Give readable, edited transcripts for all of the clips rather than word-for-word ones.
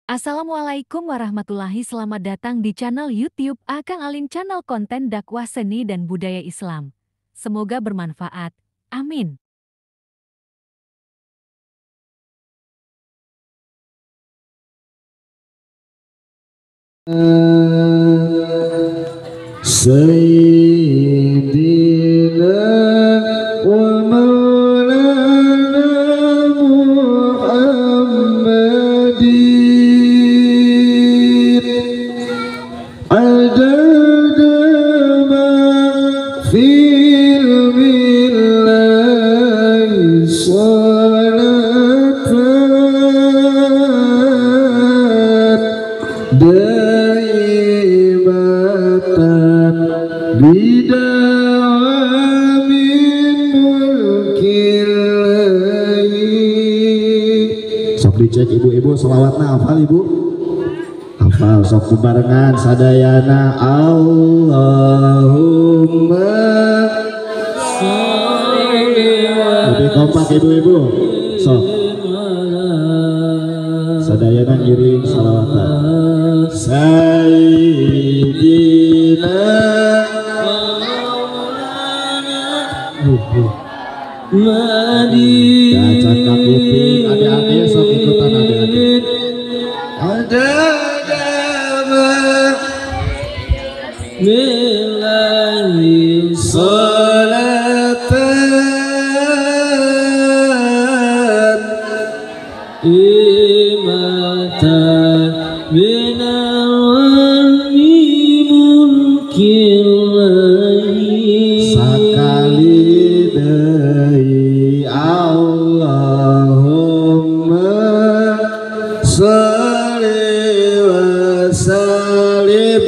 Assalamualaikum warahmatullahi, selamat datang di channel YouTube Akang Alin, channel konten dakwah seni dan budaya Islam. Semoga bermanfaat. Amin. Sayyidina wa maulana Muhammadin adada ma fil billahi salatan daimatan bidawamin mulkillahi. Sok dicek ibu-ibu selawatna hafal ibu? Hafal, sok bebarengan sadayana. Allahumma sholli. Lebih kompak ibu-ibu. Sok sadayana ngiring salawatan. Sayyidina Madi. Cakap kuping adik-adik sok ikutan adik-adik. Ada dama billahi salatan imatan binawami mulkillahi. Sakali deui Allahumma sholli wa sallim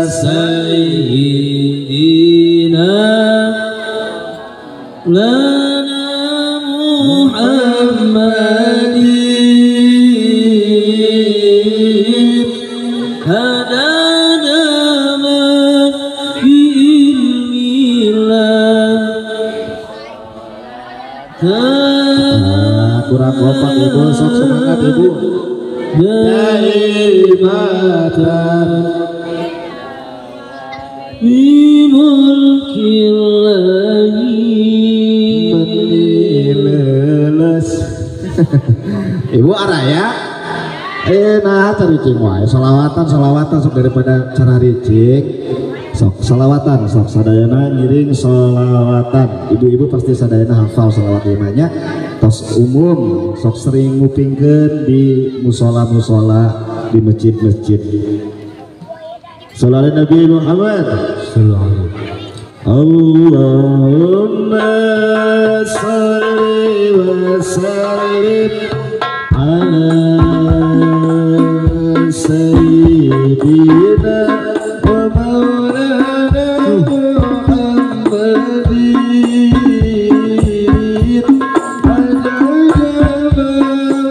sayyidina lana Muhammadin hadana ma fi ilmillah. Kurang kompak ibu, sok semangat ibu. Daimatan bimulkillahi menileles. Ibu araya nah caricing wae solawatan solawatan sok daripada cara ricing sok solawatan sok sadayana ngiring solawatan. Ibu-ibu pasti sadayana hafal solawat limanya tos umum sok sering ngupingkeun di musola-musola di masjid-masjid. Sallallahu Nabi Muhammad. Allahumma sholli wa sallim ala sayyidina wa maulana Muhammadin adada ma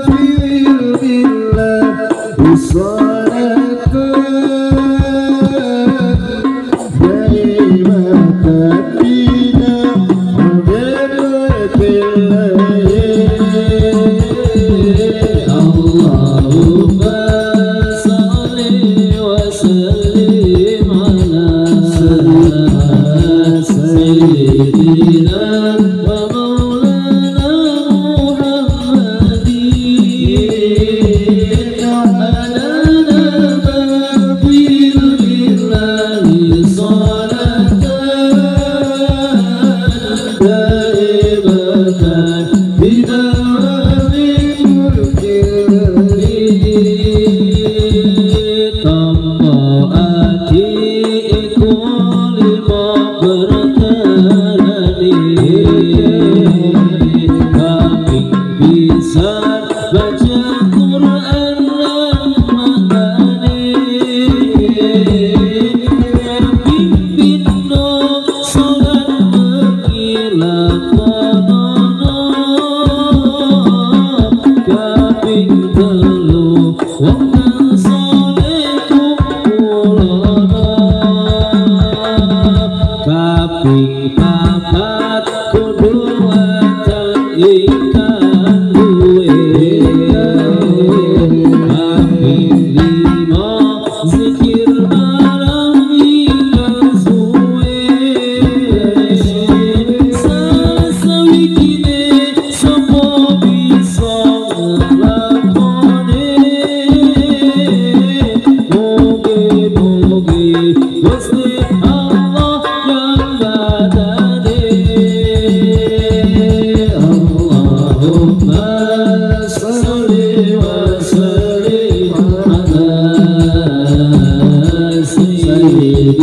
fi ilmillahi salatan daimatan Allahumma sholli wa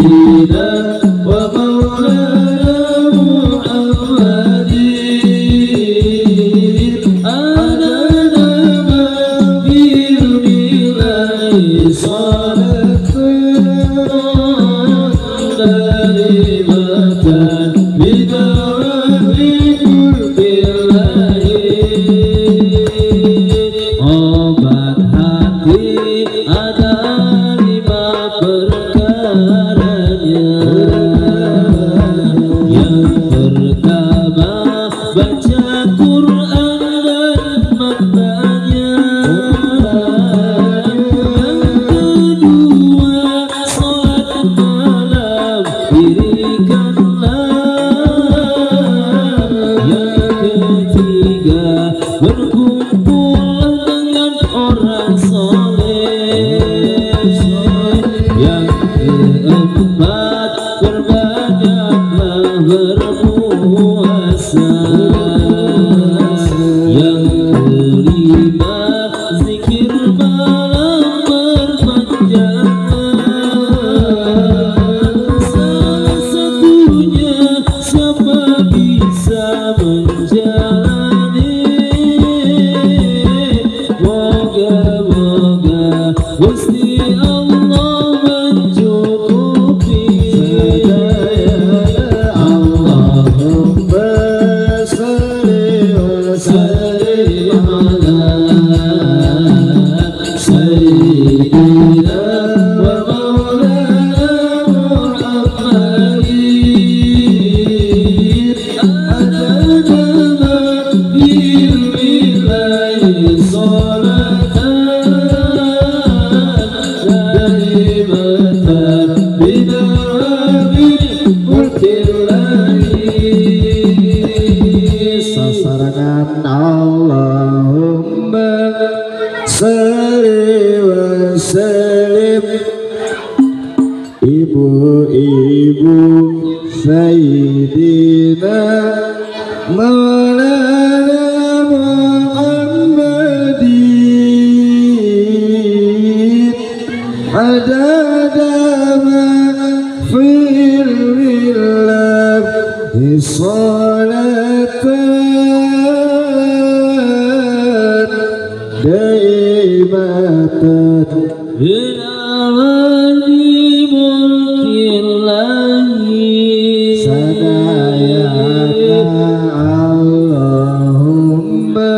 Sayyidina wa maulana Muhammadin adada ma fi ilmillahi salatan daimatan bidawami mulkillahi. Obat hati ada lima perkaranya. Yang pertama baca Quran dan maknanya. Yang kedua sholat malam dirikanlah. Yang ketiga berkumpul dengan orang soleh. Yang keempat perbanyaklah berpuasa. Yang kelima zikir malam berpanjanglah. Salah satunya siapa bisa menjalani. Moga-moga Gusti Allah mencukupi. Allahumma shalli wa sallim ala Sayyidina wa maulana Muhammadin adada ma fi ilmillahi salatan daimatan bidawami mulkillahi. Sasarangan Allahumma shalli wa sallim ibu-ibu Sayyidina Maulana Muhammadin adada ma fi ilmillahi salatan daimatan bidawami mulkillahi. Sadayana Allahumma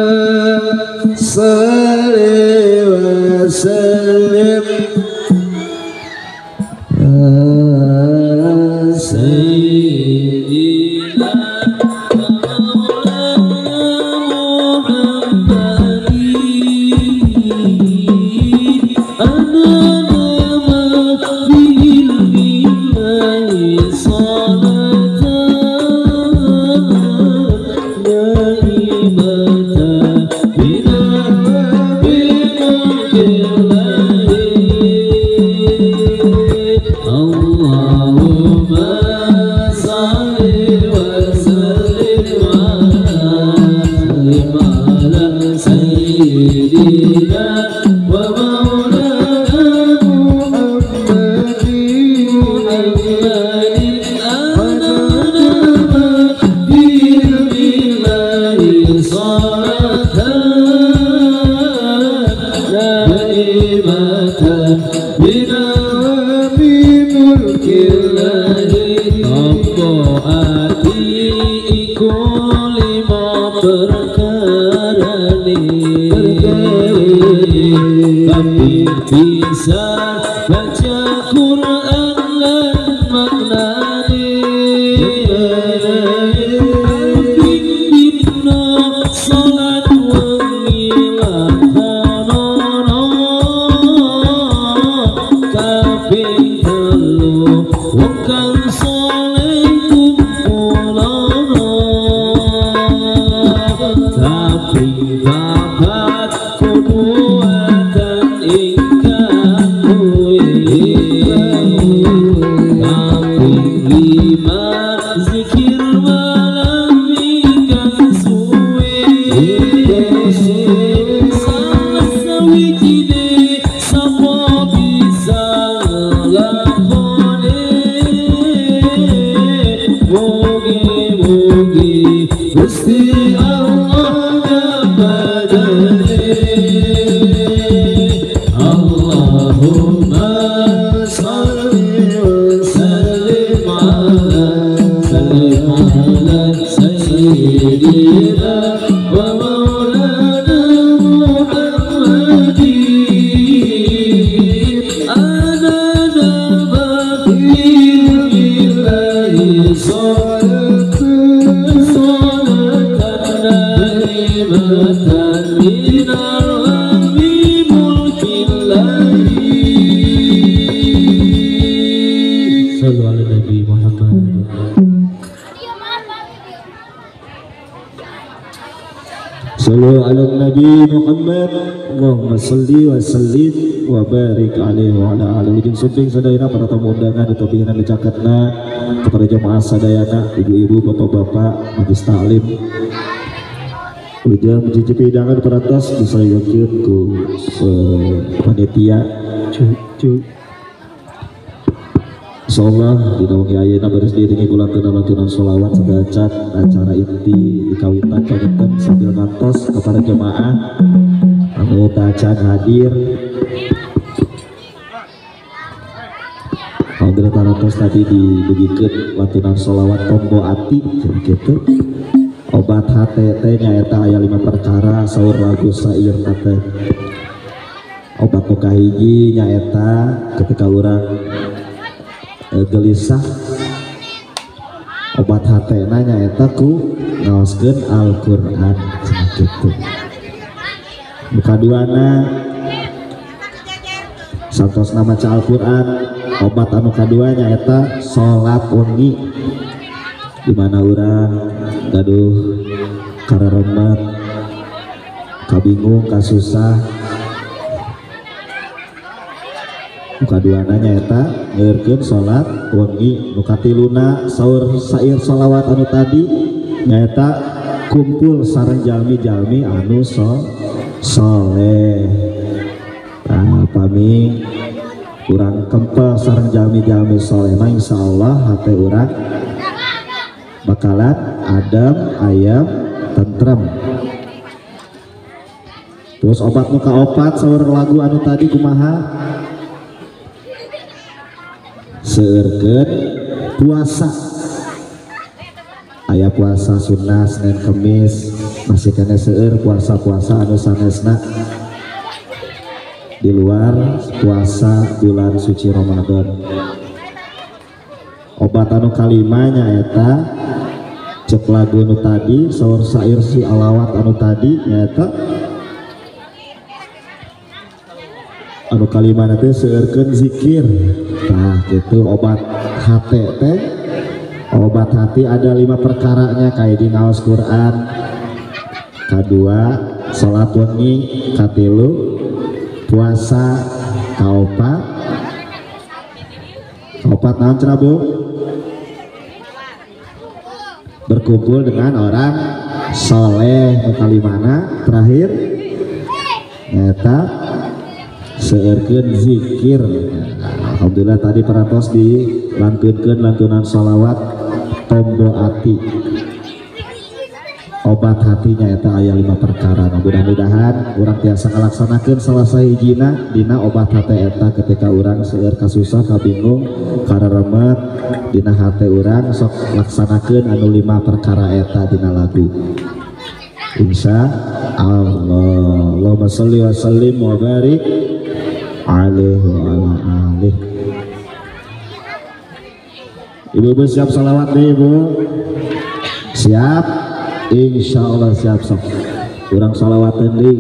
shalli wa sallim ala Sayyidina wa maulana Muhammadin adada ma fi ilmillahi salatan daimatan bidawami mulkillahi. Allahumma shalli wa sallim ala Sayyidina wa maulana Muhammadin adada ma fi ilmillahi salatan daimatan bidawami mulkillahi. Tombo ati iku lima perkarane. Kaping pisan baca Quran lan maknane. Kaping pindho salat wengi lakonono. Kaping telu wong kang saleh kumpulono. Kaping papat kuduatan ingkang luwih. Kaping lima zikir malam ingkang suwe. Salah sawijine sapa bisa nglakoni. karimatan min arwami mulkillahi. Sallu ala Nabi Muhammad. Sallu ala Nabi Muhammad. Allahumma salli wa sallim wa barik alaihi wa ala alihi. Wilujeng sumping sadayana para tamu undangan ditobihinan dicaketna kepada jemaah sadayana, ibu-ibu, bapak-bapak, majelis taklim. Wilujeng mencicipi hidangan perantos disayokeun ku panitia. Insyaallah dina wengi ayeuna baris diiringi ku lantunan-lantunan sholawat sadacan acara inti di kawitan panginten sambil ngantos kepada jemaah anu tacan hadir. Alhamdulillah tarantos tadi didugikeun lantunan sholawat tombo ati kitu. Obat hate teh nyaeta aya 5 perkara saur lagu sair teh. Obat nu kahiji nyaeta ketika urang gelisah, obat hatena nyaeta ku ngaoskeun Al-Qur'an cenah kitu. Nu kaduana santosna maca Al-Qur'an, obat anu kadua nyaeta salat wengi, di mana urang gaduh kareremet, kabingung, kasusah. Nu kaduana nyaeta ngeurkeun salat wengi. Nu katiluna saur sair sholawat anu tadi nyaeta kumpul sareng jalmi-jalmi anu soleh. Nah, pami urang kempel sareng jalmi-jalmi soleh mah insyaallah hate urang bakalan adem ayam tentrem. Terus obat nu kaopat saur lagu anu tadi kumaha? Seueurkeun puasa. Aya puasa sunnah Senin Kemis, masih kena seueur puasa-puasa anu sanesna di luar puasa bulan suci Ramadan. Obat anu kalima nyaeta cek lagu anu tadi saur sair si alawat anu tadi nyaeta anu kalima teh seueurkeun zikir. Nah gitu obat hati teh. Obat hati ada 5 perkaranya, kayak di ngaos Quran, kadua salat wengi, katilu puasa, kaopat kaopat naon cenah Bu? Berkumpul dengan orang soleh. Nu kalimana terakhir nyaeta seueurkeun zikir. Alhamdulillah tadi parantos dilantunkeun lantunan sholawat tombo ati. Obat hatinya eta aya 5 perkara. Nah, mudah-mudahan urang tiasa ngalaksanakeun salah sahijina dina obat hate eta ketika urang seueur kasusah, kabingung, kareremet dina hate urang sok laksanakeun anu 5 perkara eta dina lagu. Insya Allah. Allahumma sholli wa sallim wa barik alaihi wa ala alihi. Ibu-ibu siap salawat nih ibu? Siap? Insya Allah siap sok. Kurang salawatan nih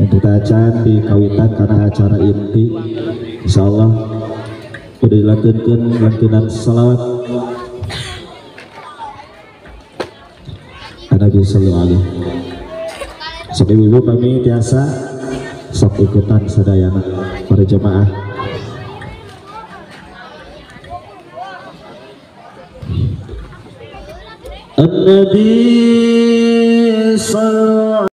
untuk tacan di kawitan karena acara inti. Insya Allah udah dilantunkan lantunan salawat Nabi sallallahu alaihi. Sok ibu-ibu kami tiasa sok ikutan sadayana para jemaah. An-Nabi sallallahu